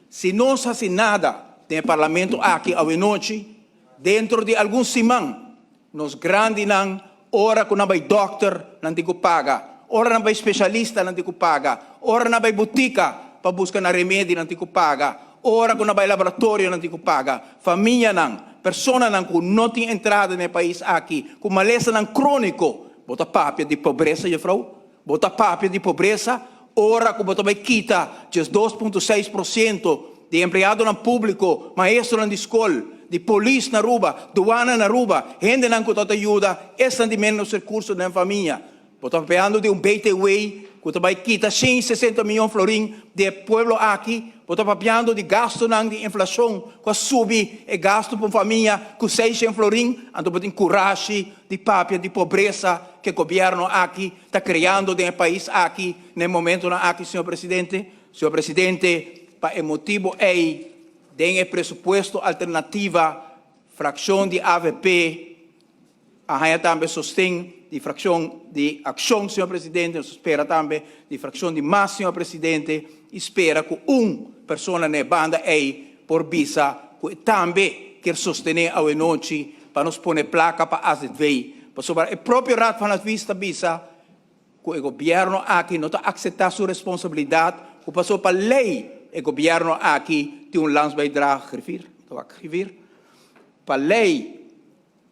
Si nos hasi nada den e Parlamento aki awenochi, dentro di algun siman nos grandinan ora ku nan bai dòkter nan tin ku paga, ora nan bai spesialista nan tin ku paga, ora nan bai butika pa buska nan remedi nan tin ku paga, ora ku nan bai laboratorio nan tin ku paga. Famianan, personanan ku no tin entrada den e pais aki, ku malesanan króniko, bo ta papia di pobresa jefrou? Bo ta papia di pobresa ora ku bo ta bai kita 12.6% di empleadonan públiko, maestronan di skol, di polis na Aruba, duana na Aruba, hendenan ku ta ta yuda esnan di ménos rekurso den famia. Bo ta papiando di un BTW ku ta bai kita 160 mion florin di e pueblo aki. Bo ta papiando di gastunan di inflashon ku a subi e gastu pa un famia ku 600 florin. Anto bo tin kurashi di papia di pobresa ku e gobièrnu aki ta kreando den e pais aki na e momentonan aki, señor presidente? Señor presidente, pa e motibo ei den e presupuesto alternativa fraccion di avp a haña tambe sosten di fraccion di Accion, señor presidente, nos ta spera tambe di fraccion di mas, señor presidente, y spera cu un persona na e banda ei por bisa cu e tambe kier sostene awenochi pa nos pone placa pa azv, pasobra e propio Raad van Advies ta bisa cu e gobierno aki no ta acepta su responsabilidad cu pasobra pa ley e gobierno aki tin un landsbijdrage, griffier, ta wak griffier, pa ley,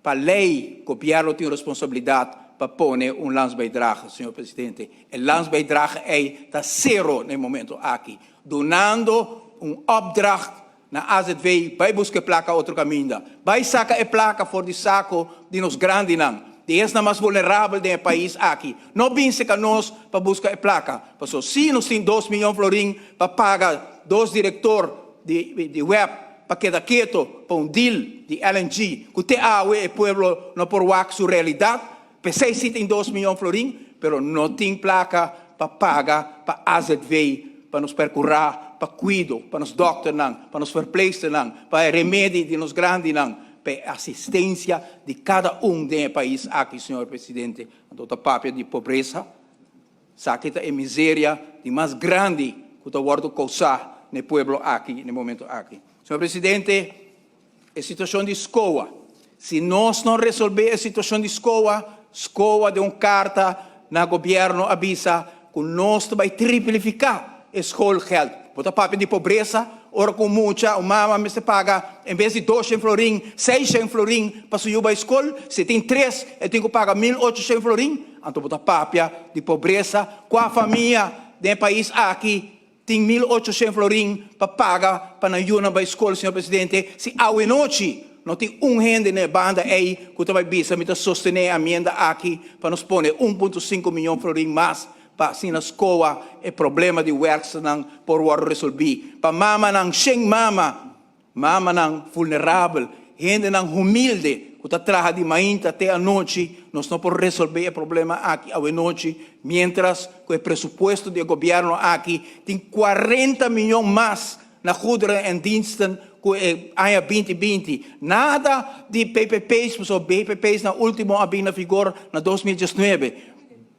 pa ley gobierno tin responsabilidad pa pone un landsbijdrage, señor presidente. E landsbijdrage ey ta cero na e momento aki, dunando un opdracht Na azv bai buska e plaka otro kaminda. Bai saka e plaka for di sako di nos grandinan, di esnan mas vulnerabel den e pais aki. No bin seka nos pa buska e plaka. Paso si nos tin dos miyon florin pa paga dos direktor di di web pa keda keto pa un deal di LNG ku te awe e pueblo no por wak su realidat, p'esei si tin dos miyon florin, pero no tin plaka pa paga pa azv pa nos percura pa cuido, pa nos dokternan, pa nos verpleegsternan, pa e remedi di nos grandinan, pa e asistencia di cada un den e pais aki, señor Presidente. Anto ta papia di pobresa, esaki ta e miseria di mas grandi cu ta wordo causa na e pueblo aki na e momento aki. Señor Presidente, E situacion di SCOA. Si nos no resolve e situacion di SCOA, SCOA den un carta na gobierno a bisa cu nos ta bay triplifica e schoolgeld. Bo ta papia di pobresa ora cu un mucha, un mama mester paga en bes di doshen florin, seishen florin pa su yu bay scol. Si e tin tres e tin cu paga 1800 florin. Anto bo ta papia di pobresa. Cua famia den e pais aki Tin 1800 florin pa paga pa nan yunan bai skol, señor presidente. Si awenochi no tin un hende na e banda ei ku ta bai bisa mi ta sostené e amienda aki pa nos pone 1.5 miyon florin mas pa asina skoa e problema di wèrksternan por wòrdu resolví. Pa mamanan shen mama Mamanan vulnerabel, hendenan humilde ku ta traha di mainta te anochi, nos no por resolbe e problema aki awenochi, mientras ku e presupuesto di e gobièrnu aki tin 40 miyon mas na goederen en diensten ku e aña 2020. Nada di PPP's, pasobra BPP's na ultimo a bin na vigor na 2019.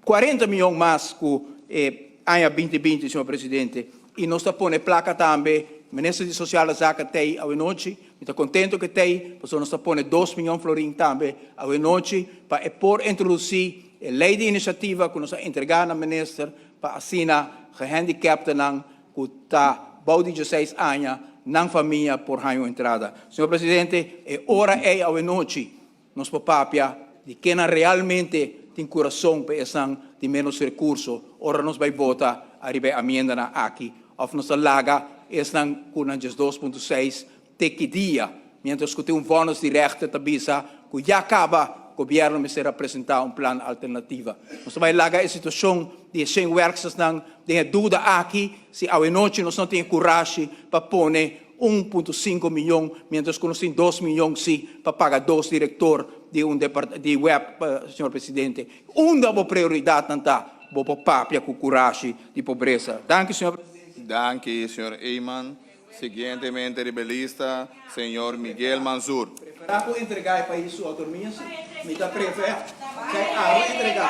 40 miyon mas ku e aña 2020, señor presidente. Y nos ta pone placa tambe, Minister di Sociale Zaken t'ey awenochi, mi ta contento cu e t'ey, pasobra nos ta pone 2 miyon florin tambe awenochi pa e por introduci e ley di iniciativa cu nos a entrega na Minister pa asina gehandicaptenan cu ta bou di 16 aña, nan famia por haña un entrada. Señor Presidente, e ora ey awenochi Nos por papia di kennan realmente tin kurason pa esnan di ménos rekurso ora nos bai vota ariba e amiendanan aki òf nos ta laga esnan ku nan 12.6 te ki dia, miéntras ku tin un vònis di rèchter ta bisa ku ya kaba gobièrnu mester a presentá un plan alternativa. Nos ta bai laga e situashon di e shen wèrkstersnan den e duda aki si awenochi nos no tin e kurashi pa pone 1.5 miyon, mientras ku nos tin 2 miyon si pa paga dos direktor di un depart di web, señor presidente. Unda bo prioridatnan ta? Bo por papia ku kurashi di pobresa. Danki, señor presidente. Danki, señor Eman. Siguientemente riba e lista, señor Miguel Mansur. Preferá ku entregá e pais su autonomia si. Mi ta preferá kay abo entregá.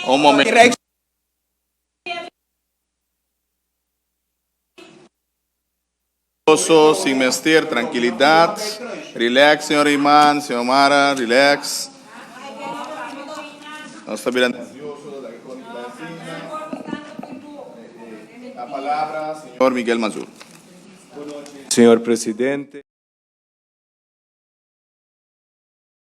Un momento. Nervioso, sin mester, trankilidat. Relax, señor Eman, señor Mara, relax. Nos ta bira nervioso, laga con La palabra, señor Miguel Mansur. Señor presidente.